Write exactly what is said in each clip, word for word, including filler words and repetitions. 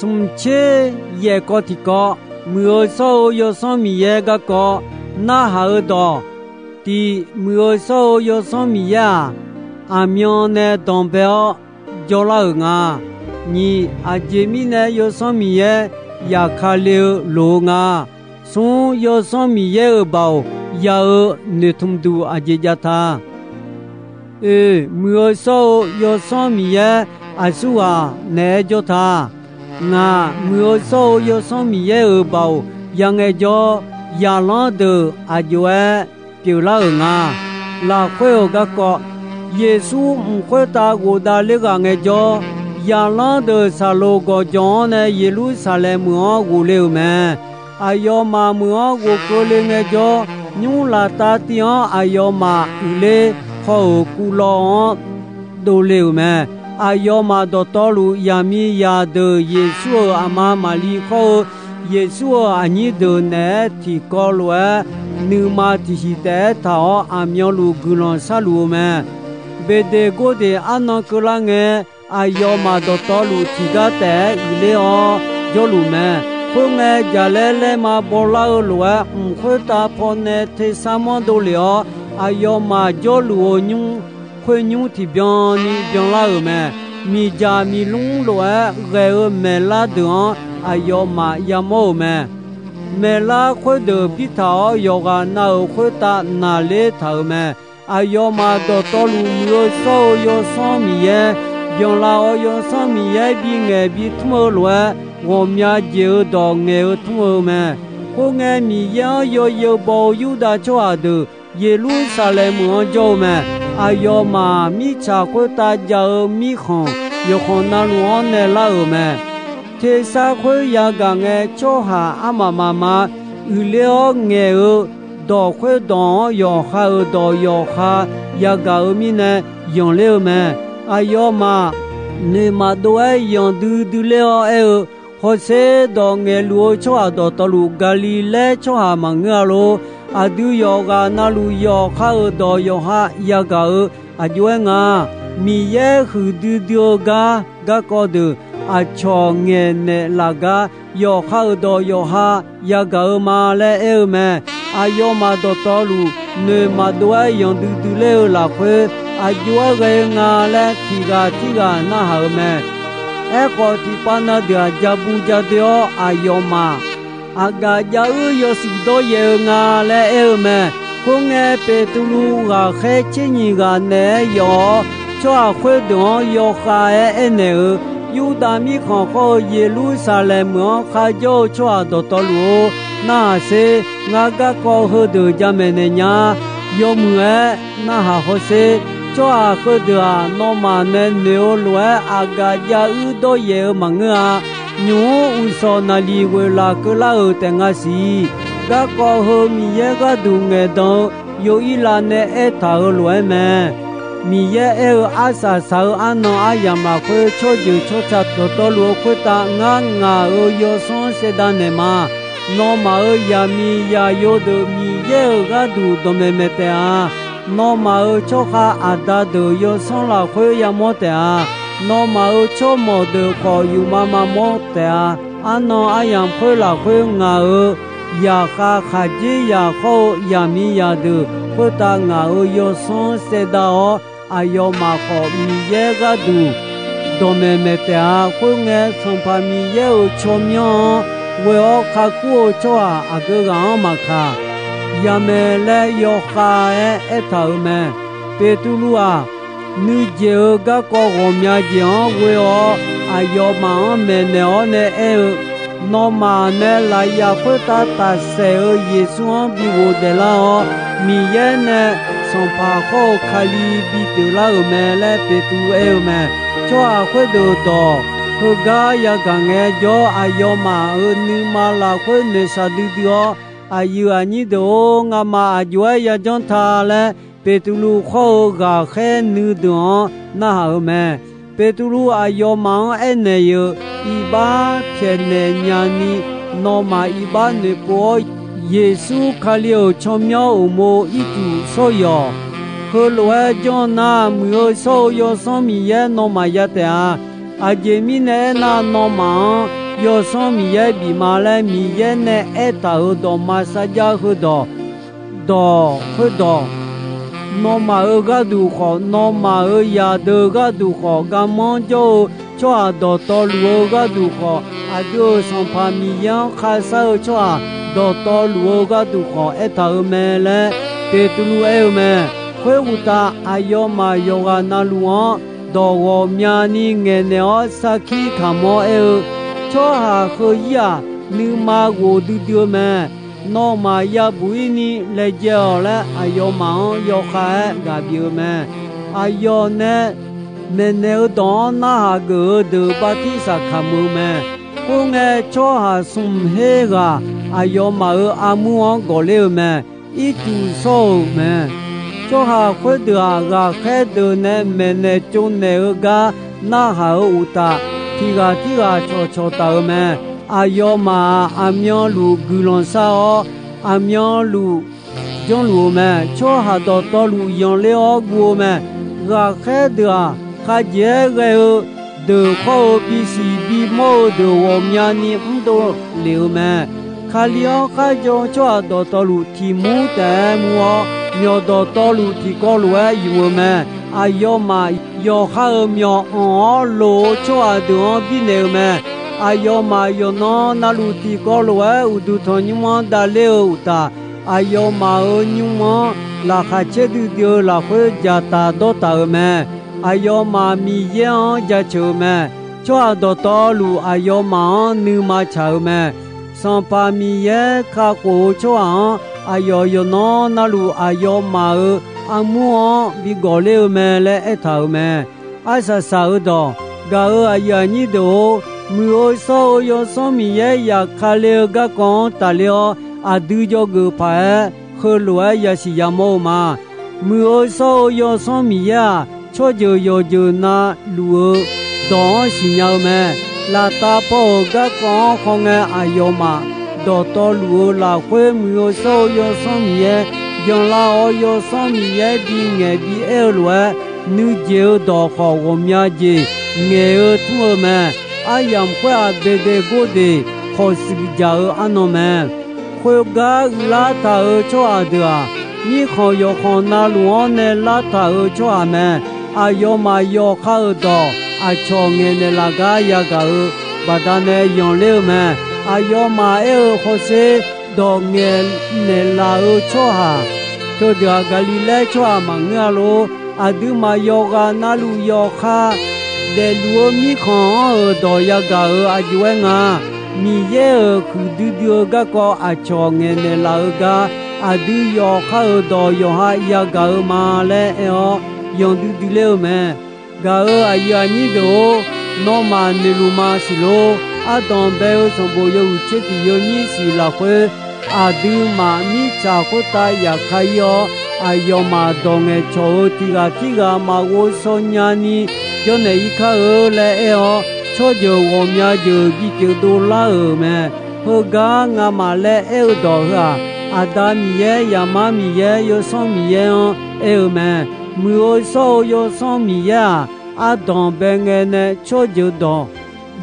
Smq tser yaef kawv tiqkawv, Muiq-eu shawr-eu Yawsanr Miqyaer garkawv narhaq-eu dawq. Tiq, Muiq-eu shawr-eu Yawsanr Miqyaer-aq, aqmyan nae danqbae-awr jawrlar-euq nga. Nyiq, aqjeq mirnae Yawsanr Miqyaer yaqkale-eu loq-eu nga. Smr, Yawsanr Miqyaer-euq baoq ya-eu noeqtmq duq aqjeq jav ta. Oe, Muiq-eu shawr-eu Yawsanr Miqyaer aqsurghaq naeq-aer jawr ta. Ngaq, Muiq-eu shawr-eu Yawsanr Miqyaer-euq baoq yangae jawr, zaqlanr deuq aq jov-aer pyeuflar-euq nga. Lafkhoer-euq garkawv, Yeqsur mq khoertav ghofdav ler ghaq ngaejawr, zaqlanr deuq saqloq gawqjawq-anr nae Yeqlursaqlaeq meuq-anr ghofle-euq mae. Aqyawfmaf meuq-anr ghofkeuvle ngaejawr, nymr laftav tiv-anr aqyawfmaf uiqler haw-euq kuvlawv-anr dovle-euq mae. Aqyawfmaf dawqtawvluf zaqmiqzaq deuq Yeqsur-euq aqma Maqli khawr-eu Yeqsur-euq aqnyir deuq naeq-aer tiqkawv lof-aer, nuima tiqsiq taef-aer taq-awr aqmyanluf guiqlanq sharluf-eu mae. Beqdeqgordeq arnan keuvlar ngae, aqyawfmaf dawqtawvluf tiqgar taef-aer uiqler-awr jawrluf mae. Khoerngae, jaqlaer laerma bawlar-eu lof-aer, mq khoertav pawnae tersar manr dovlef-awr, aqyawfmaf jawrluf-eu nymr, khoernymr tiqbyan ni byanlar-euq mae. Miqdzaq miqlmr lof-aer ghae-eu maeqlar deuq-anr aqyawfmaf yamawr-euq mae. Maeqlar khoerdeuq birtaq-awr, yawqghaq nav-euq khoertav naqler taq-euq mae. Aqyawfmaf dawqtawvluf Muiq-eu shawr-eu Yawsanr Miqyaer byanlar-awr, Yawsanr Miqyaer bingaeq bitmr-eu lof-aer, ghawqmya jeq-euq dawq ngaeq-eu tmr-eu mae. Khoerngae, Miqyaer-anr yawzeu baw-eu Yurdav tsawrhaq deuq Yeqlursaqlaeq meuq-anr jawr-eu mae. Aqyawfmaf mirtsaq khoertav jav-eu mirkhanq yawqkhanq navluf-anr naelar-euq mae. Tersar khoer yagaq ngae, tsawrhaq armaf mafma uiqler-awr ngaeq-eu dawq khoerdawq-anr, yawqha-euq dawq yawqha yagaq-eu mirnae yanqler-eu mae. Aqyawfmaf noeq maqdov-aer yanqdui dui ler-awr aer-eu, Hawsher, dawq ngaeqluf-eu tsawrhaq dawqtawvluf, Gaqliqlaer tsawrhaq maqngeur-a lor. Aqdui yawqghaq navluf yawqha-euq dawq yawqha yagaq-eu aq jov-aer nga. Miqyaer huiqdui dui-eu gar garkawv deuq, aqcawq ngaeqnaeq laf gar yawqha-euq dawq yawqha yagaq-eu ma laer aer-eu mae. Aqyawfmaf dawqtawvluf noeq maqdov-aer yanqdui dui ler-eu lafkhoer, aq jov-aer ghae-eu nga laer tiqghaq tirghaq narhaq-euq mae. Aerkhawf, tiqpav na deuq-aq, ja bu ja doe-awr aqyawfmaf aqgaf jav uir yawshuif dawryaef-eu nga laer aer-eu mae. Khoerngae, Beqtuvluv ghaqkhaer tser nyiq ghaq naeq-aer yawf-awr, tsawrhaq khoerdeuq-anr yawkhav-aer aernaeq-euq, Yurdav mirkhanq khawr-eu Yeqlursaqlaeq meuq-anr kharjawr-eu tsawrhaq dawqtawvluf-or, narhaq sher. Ngar garkawv heudeuq jamaeq naeq nya. Yawmuiq-aer narhaq hawsher. Tsawrhaq heudeuq-aq, nawmaf nae noeq-eu lof-aer aqgaf jav uir dawryaef-eu maqngeur-a. Nymq-mr uqshawq naqliq ghoeq laf keuvlar-euq taef nga siq. Garkawv heu Miqyaer gharduq ngaeqdan-eu Yorirlav nae aertaq-euq lof-aer mae. Miqyaer aer-eu arsaq saq-eu arnan aryamq lafkhoer, tsawrjeuq tsawrca dawqtawvluf-eu khoertav ngar ngaq-euq yawsanr saevdav naeq ma. Nawmaf-euq zaqmiqzaq yo deuq Miqyaer-euq gharduq dawqmaeq maeq taef-a. Nawmaf-euq tsawrkhav aqda deuq yawsanr lafkhoer yamawr taef-a. Nawmaf-euq tsawrmawq deuq khawf yufma mamawr taef-a. Arnan aryamq khoer lafkhoer ngaq-euq zaqkhav khaqdzer zaq khawr-eu zaqmiqzaq deuq khoertav ngaq-euq yawsanr saevdav-awr, aqyawfmaf khawf Miqyaer gharduq dawqmaeq maeq taef-a. Khoerngae, Sanqpaq Miqyaer-euq tsawrmyanr-anr ghoe-awr kakhoer-eu tsawrhaq aqgeu ghaq-anr maqkaq, yamaeq laer yawkhav-aer aertaq-euq mae. Beqtuvluv-aq, nuijeq-euq garkawv ghawqmya jeq-anr ghoe-awr, aqyawfmaf-anr maeqnaeq-awr nae aer-eu, Nawmaf nae lafyaf khoertav tafsaef-euq Yeqsur-anr bi ghofdaef lar-awr, Miqyaer nae Sanqpaq khawr-eu Kali bipyeuf lar-euq mae laer Beqtuvluv aer-eu mae. Tsawrhaq khoerdeuq dawq heugar yagaq ngae jawr, aqyawfmaf-euq nuima lafkhoer noeqshaq duidui-awr, Aqyuif aqnyir deuq-or, ngamaf aq jov-aer yajanr ta laer, Beqtuvluv khawr-eu ghaqkhaer nuideuq-anr narhaq-euq mae. Beqtuvluv aqyawfmaf-anr aernaeq-euq, Iqbax pyaeqnaeq nyani, nawmaf iqbax noeqpov-awr, Yeqsur Kali-euq tsawrmyanr uqmov ircuf shawr-awq. Heulof-aer janr nar, Muiq-eu shawr-eu Yawsanr Miqyaer nawmaf ya taef-a. Aqjeq mirnae aernar, nawmaf-anr Yawsanr Miqyaer bif ma laer Miqyaer nae aertaq-euq dawqma sarjax heudawq, dawq khoerdawq, nawmaf-euq gharduq khawf, nawmaf-euq zaqdeuq gharduq khawf, garmanr jawr-eu tsawrhaq dawqtawvluf-eu gharduq khawf, aqdui-euq Sanqpaq Miqyaer-anr kharshar-eu tsawrhaq dawqtawvluf-eu gharduq khawf aertaq-euq mae laer, Beqtuvluv aer-eu mae. Khoeruqtaf, aqyawfmaf yawqghaq navluf-anr dawq ghawqmyani ngaeqnaeq-awr sarkir kamq-awr aer-eu, Tsawrhaq heuzir-aq, nuima ghof duidui-eu mae. Nawmaf yabuq-ir ni laejae-awq laer, aqyawfmaf-anr yawkhav-aer ghaq bif-eu mae. Aqyawf nae maeqnaeq-eu dawq-anr narhaq geuf-eu deuq bartirsaq kamq-eu mae. Khoerngae, tsawrhaq smq her ghaq aqyawfmaf-euq armur-anr gawqler-eu mae. Ircuf shawr-euq mae. Tsawrhaq khoerdeuq-aq, ghaqkhaer deuq nae maeqnaeq tsovnaeq-eu gar narhaq-euq uqtaf, tiq ghaq tirghaq cawqcawq taf-euq mae. Aqyawfmaf-aq, aqmyanluf guiqlanq shar-awr, aqmyanluf janrluf-eu mae. Tsawrhaq dawqtawvluf yanqler-awr guv-eu mae. Ghaqkhaer deuq-aq, khajeq-aer ghae-eu deuq khawr-eu bisiq bimawr-eu deuq ghawqmyani mrdov lef-eu mae. Kali-anr kharjan-eu tsawrhaq dawqtawvluf tiq mur taef-aer mur-awr, myawq dawqtawvluf tiqkawv lof-aer ymq-eu mae. Aqyawfmaf yawqha-euq myawq anq-awr loq-eu tsawrhaq deuq-anr birnaeq-eu mae. Aqyawfmaf yawqnan navluf tiqkawv lof-aer uqduq tanqnymr-anr davler-eu uqtaf, aqyawfmaf-euq nymr-anr laqkhaq caerdui dui-eu lafkhoer dzaqtaf dawrtaf-euq mae. Aqyawfmaf Miqyaer-anr jaceuq-eu mae. Tsawrhaq dawqtawvluf aqyawfmaf-anr nuima tsaq-euq mae. Sanqpaq Miqyaer kakhof-eu tsawrhaq-anr, aqyawf yawqnan navluf aqyawfmaf-euq armur-anr bi gawqler-eu mae laer aertaq-euq mae. Arsaq saq-eu dawq, gaq-euq aqyuif aqnyir deuq-or, muiq-eu shawr-eu Yawsanr Miqyaer yaf ka le-eu garkawv-anr tafler-awr, aqdui dzawgeuf paq-aer heulof-aer yasiq yamawr-eu ma. Muiq-eu shawr-eu Yawsanr Miqyaer-aq, tsawrjeuq yawqjeuq na luf-eu dawq-anr siqnya-eu mae. Laftav paw-euq garkawv-anr khawngae aqyawfmaf dawqtawvluf-eu lafkhoer muiq-eu shawr-eu Yawsanr Miqyaer byanlar-awr, Yawsanr Miqyaer bingaeq bi aer-eu lof-aer, nuijeq-eu dawq khawf ghawqmya jeq ngaeq-eu tmr-eu mae. Aryamq khoer-aq, Beqdeqgordeq khawqshuif jaq-eu arnan mae. Khoergar uiqlar taq-euq tsawrhaq deuq-aq, mirkhanq yawqkhanq navluf-anr nae lartaq-euq tsawrhaq mae. Aqyawfmaf yawqha-euq dawq aqcawq ngaeqnaeq laf gar yagaq-eu baqdanae yanqler-eu mae. Aqyawfmaf aer-eu hawsher dawq ngaeqnaeqlaf-eu tsawrhaq teudeuq-aq, Gaqliqlaer tsawrhaq maqngeur-a lor. Aqduimaf yawqghaq navluf yawqha daefluf-eu mirkhanq-anr-euq dawq yagaq-euq aqjox-aer nga. Miqyaer-euq huiqdui dui-eu garkawv aqcawq ngaeqnaeq laf-eu gar, aqdui yawqha-euq dawq yawqha yagaq-eu ma laer aer-awr, yanqdui dui ler-eu mae. Gaq-euq aqyuif aqnyir deuq-or, nawmaf noeqluf ma siq lor. Ardanq bae-eu sanqbof yawhuiq tser tiq yawnyir siq lafkhoer, aqduimaf mirtsaq khoertav yaf ka-ir-awr, aqyawfmaf dawq ngaeqcawq-eu tiq ghaq tirghaq maqghov shaw nyani jawrnaeq-ir kar-eu laer aer-awr, tsawrjeuq ghawqmya jeuq bipyeuf dovlar-euq mae. Heugar ngamaf laer aer-eu dawq heu-aq, Aqda Miqyaer, Zaqmar Miqyaer, Yawsanr Miqyaer-anr aer-eu mae. Muiq-eu shawr-eu Yawsanr Miqyaer-aq, ardanq bae ngae nae tsawrjeuq dawq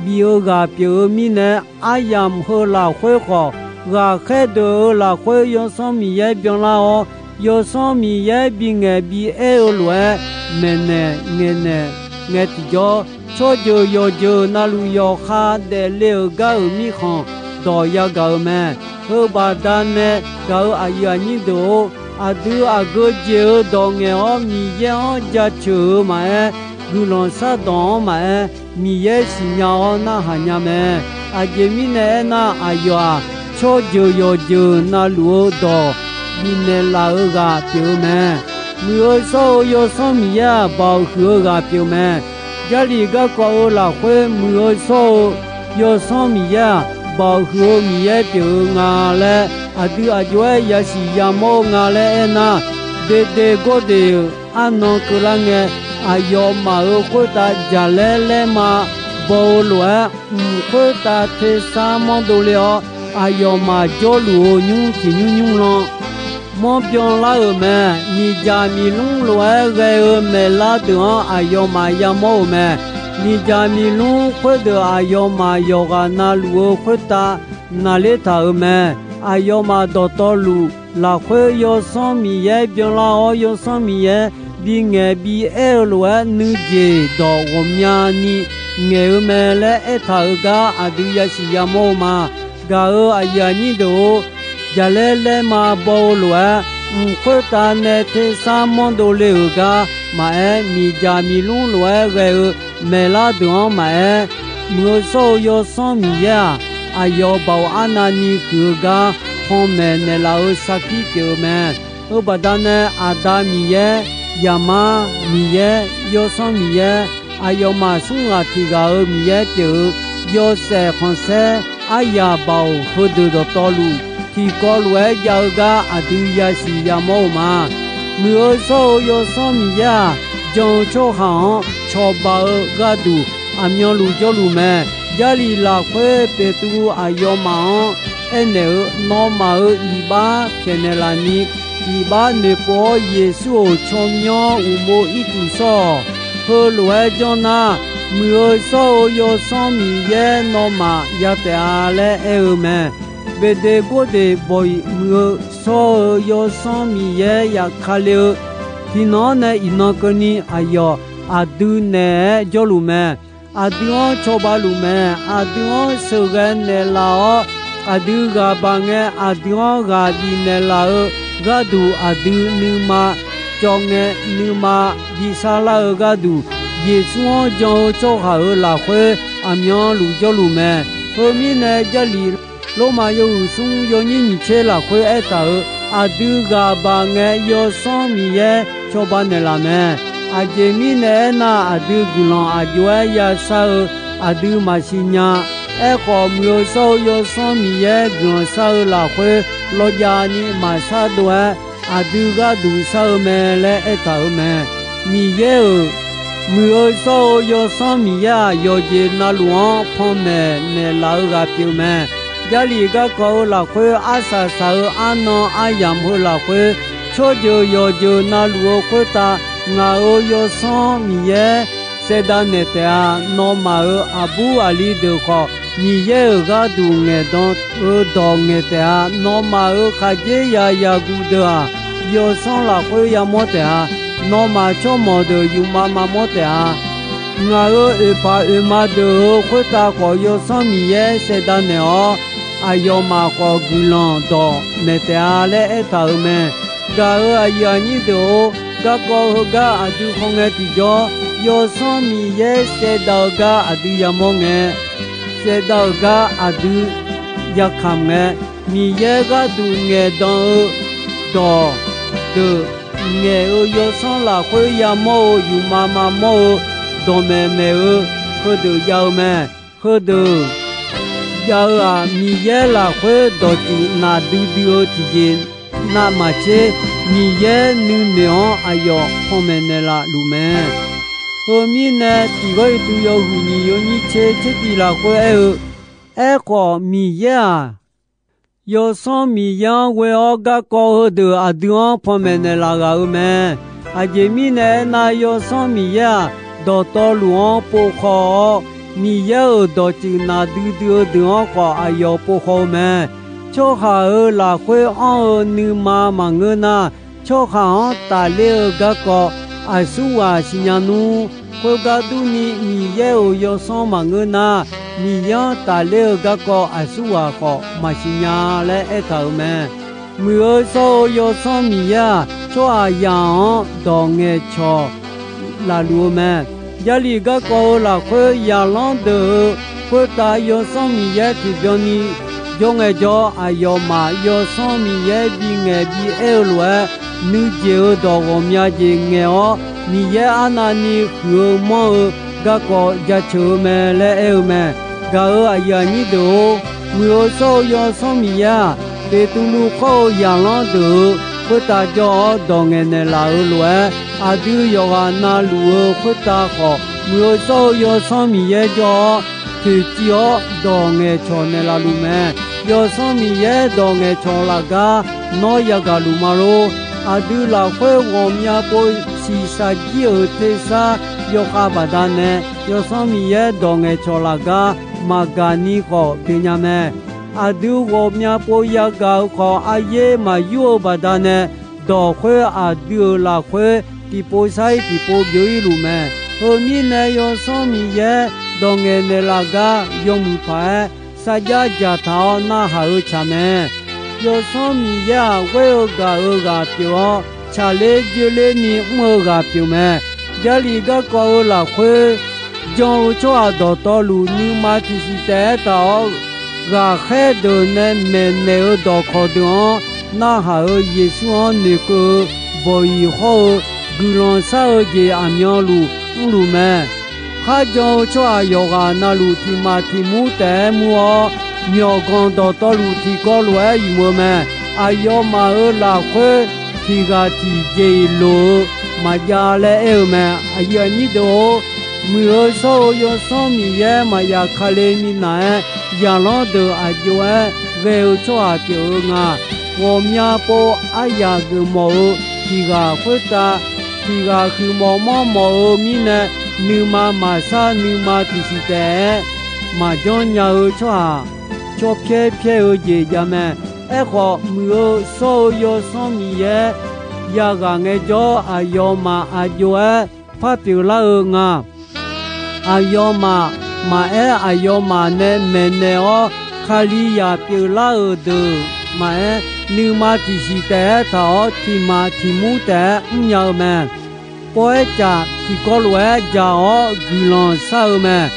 bif-eu ghaq pyeuf-eu mirnae, aryamq heu lafkhoer khawf, ghaqkhaer deuq-euq lafkhoer Yawsanr Miqyaer byanlar-awr, Yawsanr Miqyaer bingaeq bi aer-eu lof-aer, maeqnaeq ngaeqnaeq ngae tiqjawr, tsawrjeuq yawqjeuq navluf yawqha daefle-euq gar-euq mirkhanq dawq yagaq-euq mae. Heubaqda nae gaq-euq aqyuif aqnyir deuq-or, aqdui aqgeu jeq-eu dawq ngaeq-awr Miqyaer-anr jaceuq-eu maqaer, guiqlanq shardawq-anr maqaer, Miqyaer siqnya-awr narhaq nya mae. Aqjeq mirnae aernar, aqyawf-aq, tsawrjeuq yawqjeuq navluf-eu dawq bifnaeq laf-eu ghaq pyeuf-eu mae. Muiq-eu shawr-eu Yawsanr Miqyaer-aq, baoq huiq-eu ghaq pyeuf mae. Jarlif garkawv-eu lafkhoer muiq-eu shawr-eu Yawsanr Miqyaer-aq, baoq huiq-eu Miqyaer pyeuf-eu nga laer aqdui aqjox-aer yasiq yamawr-eu nga laer aernar, Beqdeqgordeq-euq arnan keuvlar ngae, aqyawfmaf-euq khoertav jaqlaer laerma baw-eu lof-aer, mq khoertav tersar manr dovle-awr, aqyawfmaf jawrluf-eu nymr tiq nymr nymr lan manr byanlar-euq mae. Miqdzaq miqlmr lof-aer ghae-eu maeqlar deuq-anr aqyawfmaf yamawr-euq mae. Miqdzaq miqlmr khoerdeuq aqyawfmaf yawqghaq na luf-eu khoertav naqler taq-euq mae. Aqyawfmaf dawqtawvluf lafkhoer Yawsanr Miqyaer byanlar-awr, Yawsanr Miqyaer bingaeq bi aer-eu lof-aer, nuijeq dawq ghawqmyani ngaeq-eu mae laer aertaq-euq gar aqdui yasiq yamawr-eu ma. Gaq-euq aqyuif aqnyir deuq-or, jaqlaer laerma baw-eu lof-aer, mq khoertav nae tersar manrdov le-euq gar maqaer, miqdzaq miqlmr lof-aer ghae-eu maeqlar deuq-anr maqaer, Muiq-eu shawr-eu Yawsanr Miqyaer-aq, aqyawf baoq arnavni huiq-eu gar panmaeq naeqlaf-eu sarkir pyeuf-eu mae. Heubaqda nae Aqda Miqyaer, Zaqmar Miqyaer, Yawsanr Miqyaer, aqyawfmaf smr ghaq tiq ghaq-euq Miqyaer pyeuf-eu, yawshaef khanqsaer aryaq baoq heudeuq dawqtawvluf, tiqkawv lof-aer jav-eu gar aqdui yasiq yamawr-eu ma. Muiq-eu shawr-eu Yawsanr Miqyaer-aq, jan-eu tsawrhaq-anr cawba-eu gharduq aqmyanluf jawrluf mae. Jarlif lafkhoer Beqtuvluv aqyawfmaf-anr aernaeq-eu, Nawmaf-euq iqbax pyaeqnaeq laf ni, iqbax noeqpov-awr, Yeqsur-euq tsawrmyanr uqmov ircuf shawr-awq. Heulof-aer janr nar, Muiq-eu shawr-eu Yawsanr Miqyaer nawmaf ya taef-a laer aer-eu mae. Beqdeqgordeq bawq-iq Muiq-eu shawr-eu Yawsanr Miqyaer yaf ka le-eu, tiqnan-anr nae iqnan keuvni aqyawf aqdui naeq-aer jawrluf mae. Aqdui-anr cawba luf mae. Aqdui-anr sheuqghae naeqlaf-awr, aqdui ghaq baq ngae aqdui-anr ghaq bifnaeq laf-eu gharduq, aqdui nuima cawv ngae nuima bi sarlar-eu gharduq, Yeqsur-anr jan-eu tsawrhaq-euq lafkhoer aqmyanluf jawrluf mae. Heu mirnae Jarlif Lormav yawhuiq smr yawnyir nyiq tser lafkhoer aertaq-euq, aqdui ghaq baq ngae Yawsanr Miqyaer cawba naeqlaf mae. Aqjeq mirnae aernar, aqdui guiqlanq aqjox-aer ya shar-eu aqdui maqsiq nya. Aerkhawf, Muiq-eu shawr-eu Yawsanr Miqyaer guiqlanq shar-eu lafkhoer lawjav ni maqshar dov-aer, aqdui gharduq shar-eu mae laer aertaq-euq mae. Miqyaer-euq Muiq-eu shawr-eu Yawsanr Miqyaer-aq, yawqjeq navluf-anr panmaeq naeqlaf-eu ghaq pyeuf mae. Jarlif garkawv-eu lafkhoer, arsaq saq-eu arnan aryamq heu lafkhoer, tsawrjeuq yawqjeuq navluf-eu khoertav ngaq-euq Yawsanr Miqyaer saevdav naeq taef-a. Nawmaf-euq aqbur aqli deuq khawf, Miqyaer-euq gharduq ngaeqdan-eu dawq ngaeq taef-a. Nawmaf-euq khaqdzerzaq yaqguv deuq-aq, Yawsanr lafkhoer yamawr taef-a. Nawmaf tsawrmawq deuq yufmav maqmawr taef-a. Ngaq-euq oeqpaq oeqma deuq-euq khoertav khawf, Yawsanr Miqyaer saevdav naeq-awr, aqyawfmaf khawf guiqlanq dawq maeq taef-a laer aertaq-euq mae. Gaq-euq aqyuif aqnyir deuq-or, garkawv heugar aqdui khawf ngae tiqjawr, Yawsanr Miqyaer saevdav-eu gar aqdui yamawr ngae, saevdav-euq gar aqdui yakamq ngae, Miqyaer gharduq ngaeqdan-eu dawq deuq ngaeq-eu Yawsanr lafkhoer yamawr-eu yufmav maqmawr-eu dawqmaeq maeq-eu heudeuq jav-eu mae. Heudeuq jav-eu-aq, Miqyaer lafkhoer dawqtsuif naqdui dui-eu tiqjeq navmaqtser, Miqyaer nuinoeq-anr aqyawf panmaeq naeqlaf luf mae. Heu mirnae, tiq Gawrliqtu yawhuiq nyiq yawnyir tser tser tiq lafkhoer aer-eu, Aerkhawf, Miqyaer-aq, Yawsanr Miqyaer-anr ghoe-awr garkawv heudeuq aqdui-anr panmaeq naeqlaf ghaq-euq mae. Aqjeq mirnae aernar, Yawsanr Miqyaer-aq, dawqtawvluf-anr povkhaw-awr, Miqyaer-euq dawqtsuif naqdui dui-eu deuq-anr khawf aqyawf povkhaw-eu mae. Tsawrhaq-euq lafkhoer anr-eu nuima maqngeur nar, tsawrhaq-anr tafler-eu garkawv aqsurghaq siqnya nmr. Khoergar durni, Miqyaer-euq Yawsanr maqngeur nar, Miqyaer-anr tafler-eu garkawv aqsurghaq khawf maqsiq nya laer aertaq-euq mae. Muiq-eu shawr-eu Yawsanr Miqyaer-aq, tsawrhaqzaq-anr dawq ngaeqcawq laf luf-eu mae. Jarlif garkawv-eu lafkhoer, zaqlanr deuq-euq khoertav Yawsanr Miqyaer tiqbyan ni jawr ngaejawr, aqyawfmaf Yawsanr Miqyaer bingaeq bi aer-eu lof-aer, nuijeq-euq dawq ghawqmya jeq ngaeq-awr, Miqyaer arnavni huiq-eu manr-eu garkawv jaceuq-eu mae laer aer-eu mae. Gaq-euq aqyuif aqnyir deuq-or, Muiq-eu shawr-eu Yawsanr Miqyaer-aq, Beqtuvluv khawr-eu zaqlanr deuq-euq khoertav jawr-awr dawq ngaeqnaeq laf-euq lof-aer, aqdui yawqghaq na luf-eu khoertav khawf, Muiq-eu shawr-eu Yawsanr Miqyaer jawr-awr, toeqciv-awr dawq ngaeqcawq naeqlaf luf mae. Yawsanr Miqyaer dawq ngaeqcawq laf gar nawr yagaq luf ma lor. Aqdui lafkhoer ghawqmya pov shiqshaq jir-euq tersar yawkhav baqdanae, Yawsanr Miqyaer dawq ngaeqcawq laf gar maqgaq ni khawf pyeuf nya mae. Aqdui ghawqmya pov yagaq-eu khawf, aryaer maqyur-eu baqdanae, dawq khoer aqdui-euq lafkhoer tiqpov sar-ir tiqpov byov-ir luf mae. Heu mirnae, Yawsanr Miqyaer dawq ngaeqnaeq laf gar yawmuiq paq-aer sarjax dzaqtaq-awr narhaq-eu tsaq mae. Yawsanr Miqyaer-aq, ghoer-eu gaq-euq ghaq pyeuf-awr, tsaqler joerler ni mr-eu ghaq pyeuf mae. Jarlif garkawv-eu lafkhoer, jan-eu tsawrhaq dawqtawvluf nuima tiqsiq taef-aer taq-awr, ghaqkhaer deuq nae maeqnaeq-euq dawqkawq deuq-anr narhaq-euq Yeqsur-anr noeqkeuv-eu bawq-iq hawr-eu guiqlanq shar-eu jeq aqmyanluf mrluf mae. Kharjan-eu tsawrhaq yawqghaq navluf tiq maf tiq mur taef-aer mur-awr, myawqganq dawqtawvluf tiqkawv lof-aer ymq-eu mae. Aqyawfmaf-euq lafkhoer tiq ghaq tiqjeq-iq loq-eu maqjav laer aer-eu mae. Aqyuif aqnyir deuq-or, muiq-eu shawr-eu Yawsanr Miqyaer maqya kale minav-aer, zaqlanr deuq aq jov-aer ghae-eu tsawrhaq pyeuf-eu nga. Ghawqmya pov aryaq geufmawf-eu tiq ghaq khoertav tiq ghaq huiqmawf manrmawf-eu mirnae, nuima maqshar nuima tiqsiq taef-aer maqjanr nya-eu tsawrhaq cawpyaer pyaer-eu jeq jav mae. Aerkhawf, muiq-eu shawr-eu Yawsanr Miqyaer yaghaq ngaejawr, aqyawfmaf aq jov-aer par pyeuflar-eu nga. Aqyawfmaf maqaer, aqyawfmaf nae maeqnaeq-awr Kalizaq pyeuflar-euq deuq maqaer, nuima tiqsiq taef-aer taq-awr, tiq maf tiq mur taef-aer mrnya-eu mae. Pov-aer caf tiqkawv lof-aer dzaq-awr guiqlanq shar-eu mae.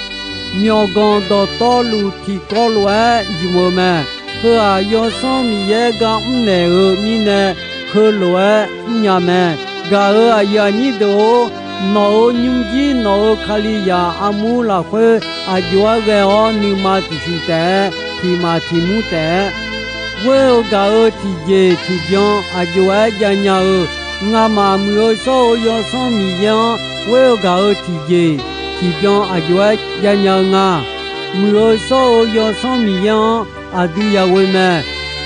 Myawqganq dawqtawvluf tiqkawv lof-aer ymq-eu mae. Heu-aq, Yawsanr Miqyaer gar mrnaeq-eu mirnae, heulof-aer mrnya mae. Gaq-euq aqyuif aqnyir deuq-or, nawq-euq nymrjir nawq-euq Kalizaq armur lafkhoer aq jov-aer ghae-awr, nuima tiqsiq taef-aer tiq maf tiq mur taef-aer ghoer-eu gaq-euq tiqjeq tiqbyan aq jov-aer javnya-eu, ngamaf muiq-eu shawr-eu Yawsanr Miqyaer-anr ghoer-eu gaq-euq tiqjeq tiqbyan aq jov-aer javnya-eu nga. Muiq-eu shawr-eu Yawsanr Miqyaer-anr aqdui yaghoe mae.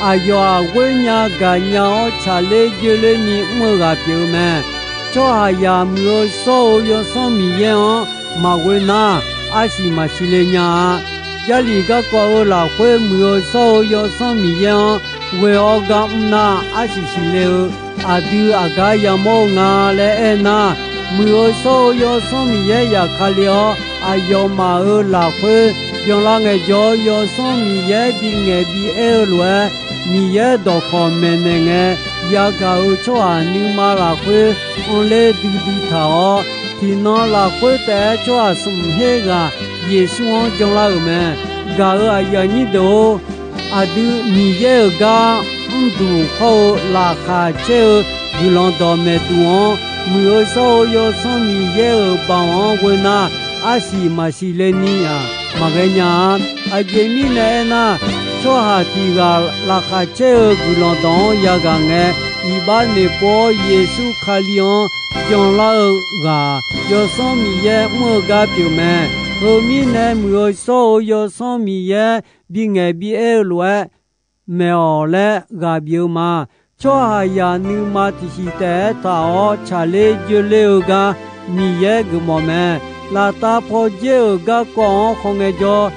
Aqyawf-aq, ghoer nya gaq nya-awr, tsaqler joerler ni mr-eu ghaq pyeuf-eu mae. Tsawrhaqzaq muiq-eu shawr-eu Yawsanr Miqyaer-anr maqghoe nar, arsiq maqsiq le nya-a. Jarlif garkawv-eu lafkhoer muiq-eu shawr-eu Yawsanr Miqyaer-anr ghoe-awr gar mr nar, arsiq siqle-eu aqdui aqgar yamawr-eu nga laer aernar, muiq-eu shawr-eu Yawsanr Miqyaer yaqkale-awr, aqyawfmaf-euq lafkhoer byanlar ngaejawr, Yawsanr Miqyaer bingaeq bi aer-eu lof-aer, Miqyaer dawqkawq maeqnaeq ngae yagaq-euq tsawrhaq nuima lafkhoer anrler duidui taq-awr, tiqnan lafkhoer taef-aer tsawrhaq smq her ghaq Yeqsur-anr janlar-euq mae. Gaq-euq aqyuif aqnyir deuq-or, aqdui Miqyaer-euq gar mrduq hawr-eu laqkhaq caer-eu guiqlanq dawqmaeq duq-anr, muiq-eu shawr-eu Yawsanr Miqyaer-euq baoq-anr ghoe nar, arsiq maqsiq le ni-aq, maqghae nya-a. Aqjeq mirnae aernar, tsawrhaq tiq ghaq laqkhaq caer-eu guiqlanq dawq-anr yagaq ngae, iqbax noeqpov-awr Yeqsur Kali-anr janlar-eu ghaq, Yawsanr Miqyaer mr-eu gar pyeuf mae. Heu mirnae, muiq-eu shawr-eu Yawsanr Miqyaer bingaeq bi aer-eu lof-aer, maeq-awq laer ghaq bif-eu ma. Tsawrhaqzaq nuima tiqsiq taef-aer taq-awr, tsaqler joerler-eu gar Miqyaer geufmawf mae. Laftav pawdzer-euq garkawv-anr khawngae jawr,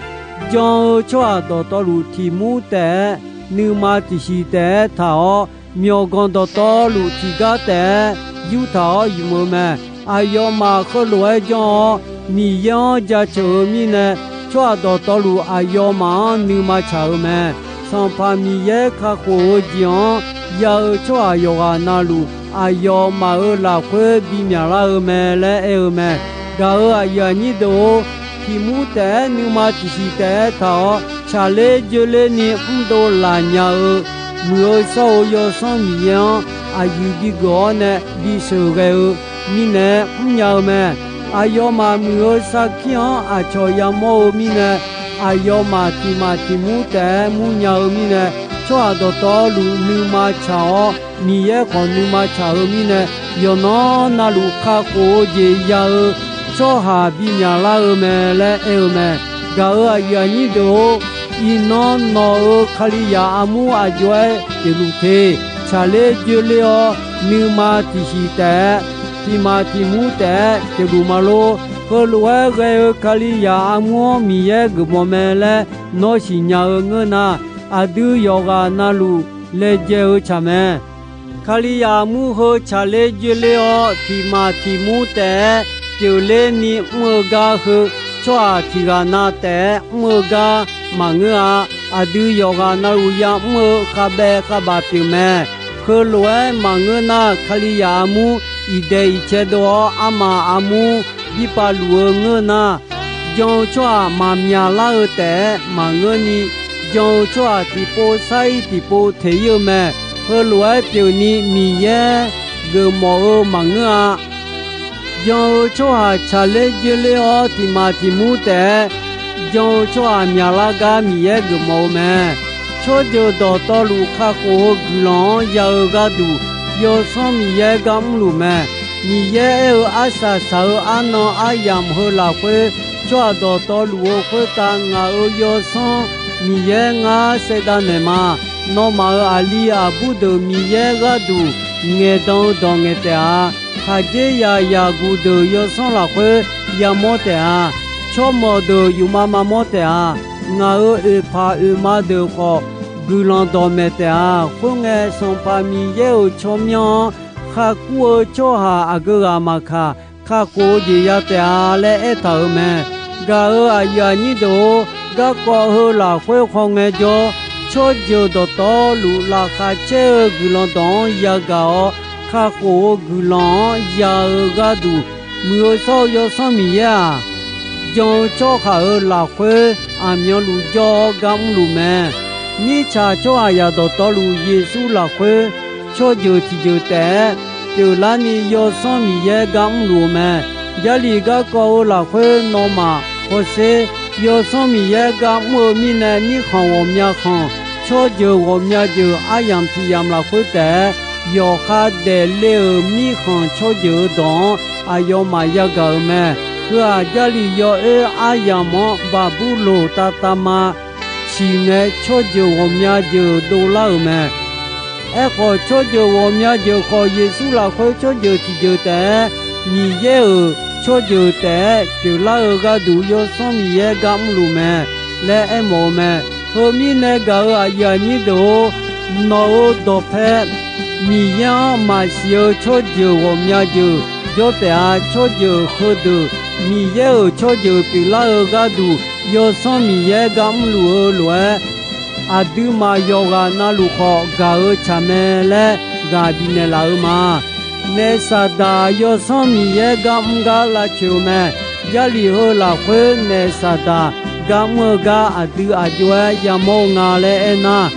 jan-eu tsawrhaq dawqtawvluf tiq mur taef-aer, nuima tiqsiq taef-aer taq-awr, myawqganq dawqtawvluf tiqgar taef-aer yurtaq-awr ymq-eu mae. Aqyawfmaf heulof-aer janr-awr, Miqyaer-anr jaceuq-eu mirnae, tsawrhaq dawqtawvluf aqyawfmaf-anr nuima tsaq-eu mae. Sanqpaq Miqyaer kakhof-eu jeq-anr ya-eu tsawrhaq yawqghaq navluf, aqyawfmaf-euq lafkhoer bimyaq lar-eu mae laer aer-eu mae. Gaq-euq aqyuif aqnyir deuq-or, tiq mur taef-aer nuima tiqsiq taef-aer taq-awr, tsaqler joerler ni mrdov laf nya-eu, muiq-eu shawr-eu Yawsanr Miqyaer-anr aqyuif bigeuf-awr nae bisheuq ghae-eu mirnae mrnya-eu mae. Aqyawfmaf muiq-eu sarkir-anr aqcawq yamawr-eu mirnae, aqyawfmaf tiq maf tiq mur taef-aer murnya-eu mirnae, tsawrhaq dawqtawvluf nuima tsaq-awr, Miqyaer khawf nuima tsaq-eu mirnae, yawqnan navluf kakhof-eu jeq ya-eu tsawrhaq bimyaq lar-eu mae laer aer-eu mae. Gaq-euq aqyuif aqnyir deuq-or, iqnan nawq-euq Kalizaq armur aq jov-aer pyeufluf te. Tsaqler joerler-awr, nuima tiqsiq taef-aer tiq maq tiq mur taef-aer pyeufluf ma lor. Heulof-aer ghae-eu Kalizaq armur-anr Miqyaer geufmawf mae laer nawr siqnya-eu ngeur nar, aqdui yawqghaq navluf laejae-eu tsaq mae. Kalizaq armur heu tsaqler joerler-awr, tiq maq tiq mur taef-aer pyeufler ni mr-eu gar heu, tsawrhaq tiq ghaq na taef-aer mr-eu gar maqngeur-a. Aqdui yawqghaq navluf ya'mr-eu khavbaev khavbaf pyeuf mae. Heulof-aer maqngeur nar, Kalizaq armur iqdaeq iqcae dov-awr, armaf armur birpav luf-eu ngeur nar, jan-eu tsawrhaq maqmyaq lar-eu taef-aer maqngeurni, jan-eu tsawrhaq tiqpov sar-ir tiqpov teq-ir-eu mae. Heulof-aer pyeufni Miqyaer geufmawf-eu maqngeur-a. Jan-eu tsawrhaq tsaqler joerler-awr, tiq maq tiq mur taef-aer jan-eu tsawrhaq myaqlar gar Miqyaer geufmawf-eu mae. Tsawrjeuq dawqtawvluf kakhof-eu guiqlanq-anr ya-eu gharduq, Yawsanr Miqyaer gar mrluf mae. Miqyaer aer-eu arsaq saq-eu arnan aryamq heu lafkhoer, tsawrhaq dawqtawvluf-eu khoertav ngaq-euq Yawsanr Miqyaer ngar saevdav naeqma. Nawmaf-euq aqli aqbur deuq Miqyaer gharduq ngaeqdan-eu dawq ngaeq taef-a. Khaqdzerzaq zaqguq deuq Yawsanr lafkhoer yamawr taef-a. Tsawrmawq deuq yufmav mavmawr taef-a. Ngaq-euq oeqpaq oeqma deuq khawf, guiqlanq dawqmaeq taef-a. Khoerngae, Sanqpaq Miqyaer-euq tsawrmyanr-anr kharkur-eu tsawrhaq aqgeu ghaq maqkaq, kakhof-eu jeq ya taef-a laer aertaq-euq mae. Gaq-euq aqyuif aqnyir deuq-or, garkawv heu lafkhoer khawngae jawr, tsawrjeuq dawqtawvluf laqkhaq caer-eu guiqlanq dawq-anr yagaq-awr, kakhof-eu guiqlanq-anr ya-eu gharduq, muiq-eu shawr-eu Yawsanr Miqyaer-aq, jan-eu tsawrhaq-euq lafkhoer aqmyanluf jawr-awr gar mrluf mae. Mirtsaq tsawrhaqzaq dawqtawvluf Yeqsur lafkhoer tsawrjeuq tiqjeuq taef-aer pyeuflarni Yawsanr Miqyaer gar mrluf-eu mae. Jarlif garkawv-eu lafkhoer nawmaf hawsher. Yawsanr Miqyaer gar mr-eu mirnae, mirkhanq ghawqmya khanq, tsawrjeuq ghawqmya jeuq aryamq tiq yamq lafkhoer taef-aer yawqha daefle-euq mirkhanq tsawrjeuq-eu dawq-anr aqyawfmaf yagaq-euq mae. Heu-aq, Jarlif yawoer aryamq-anr Baqburloq tavtavma ciq ngae, tsawrjeuq ghawqmya jeuq dovlar-euq mae. Aerkhawf, tsawrjeuq ghawqmya jeuq khawf, Yeqsur lafkhoer tsawrjeuq tiqjeuq taef-aer, Miqyaer-euq tsawrjeuq taef-aer pyeuflar-eu gharduq, Yawsanr Miqyaer gar mrluf mae laer aermawf-eu mae. Heu mirnae gaq-euq aqyuif aqnyir deuq-or, nawq-euq dawqpae Miqyaer-anr maqsiq-eu tsawrjeuq ghawqmya jeuq jawr taef-a. Tsawrjeuq heudeuq Miqyaer-euq tsawrjeuq pyeuflar-eu gharduq, Yawsanr Miqyaer gar mrluf-eu lof-aer, aqduimaf yawqghaq navluf khawf gaq-eu tsaq mae laer ghaq bifnaeq laf-eu ma. Naefsaqdaq Yawsanr Miqyaer gar mr gar lavcoeq-eu mae. Jarlif heu lafkhoer Naefsaqdaq gar mr-eu gar aqdui aq jov-aer yamawr-eu nga laer aernar,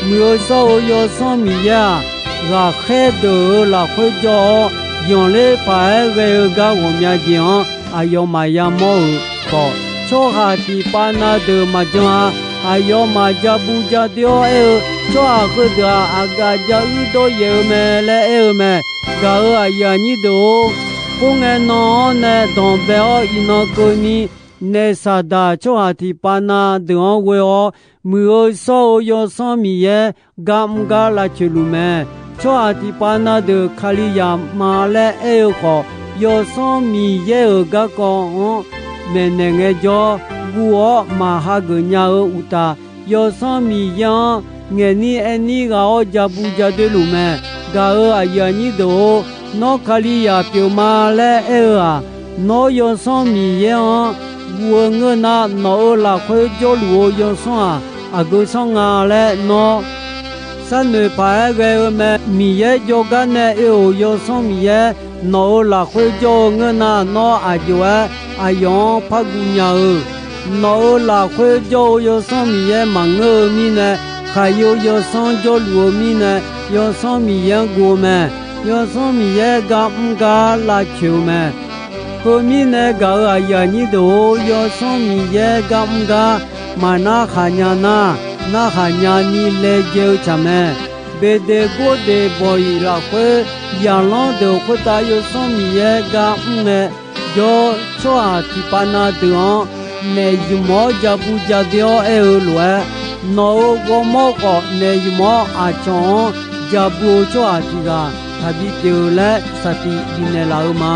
muiq-eu shawr-eu Yawsanr Miqyaer-aq, ghaqkhaer deuq-euq lafkhoer jawr-awr, yanqler paq-aer ghae-eu gar ghawqmya jeq-anr aqyawfmaf yamawr-euq khawf, tsawrhaq tiqpav na deuq maqjan-a. Aqyawfmaf ja bu ja doe-awr aer-eu, tsawrhaq heudeuq-aq, aqgaf ja uir dawryaef-eu mae laer aer-eu mae. Gaq-euq aqyuif aqnyir deuq-or, khoerngae nan-anr nae danqbae-awr iqnan keuvni, Naefsaqdaq tsawrhaq tiqpav na deuq-anr ghoe-awr, muiq-eu shawr-eu Yawsanr Miqyaer gar mr gar lavcoeq luf mae. Tsawrhaq tiqpav na deuq Kalizaq ma laer aer-eu khawf, Yawsanr Miqyaer-euq garkawv-anr maeqnaeq ngaejawr, guv-awr maqhageuf nya-eu uqtaf, Yawsanr Miqyaer-anr ngaeqnir aernir ghaq-awr ja bu ja doe luf mae. Gaq-euq aqyuif aqnyir deuq-or, nawr Kalizaq pyeuf ma laer aer-eu-aq, nawr Yawsanr Miqyaer-anr guv-eu ngeur nar, nawq-euq lafkhoer jawrluf-eu Yawsanr-aq, aqgeu sanr nga laer nawr sharnoeq paq-aer ghae-eu mae. Miqyaer jawrgar nae oe-euq Yawsanr Miqyaer nawq-euq lafkhoer jawr-eu ngeur nar, nawr aq jov-aer aqyawf-anr par guv nya-eu. Nawq-euq lafkhoer jawr-eu Yawsanr Miqyaer maqngeur-eu mirnae, khaqyo Yawsanr jawrluf-eu mirnae, Yawsanr Miqyaer-anr guv-eu mae. Yawsanr Miqyaer gar mr gar lavcoeq-eu mae. Heu mirnae gaq-euq aqyuif aqnyir deuq-or, Yawsanr Miqyaer gar mr gar maqnar khaq nya nar, narhaq nyani laejae-eu tsaq mae. Beqdeqgordeq bawq-iq lafkhoer, zaqlanr deuq khoertav Yawsanr Miqyaer gar mr ngae, jawr tsawrhaq tiqpav na deuq-anr naef zmq-awr ja bu ja doe-awr aer-eu lof-aer, nawq-euq ghawrmawr khawf naef zmq-awr aqcawq-anr ja bu-eu tsawrhaq tiq ghaq taqbi pyeuf-eu laer saqtiq bifnaeq laf-eu ma.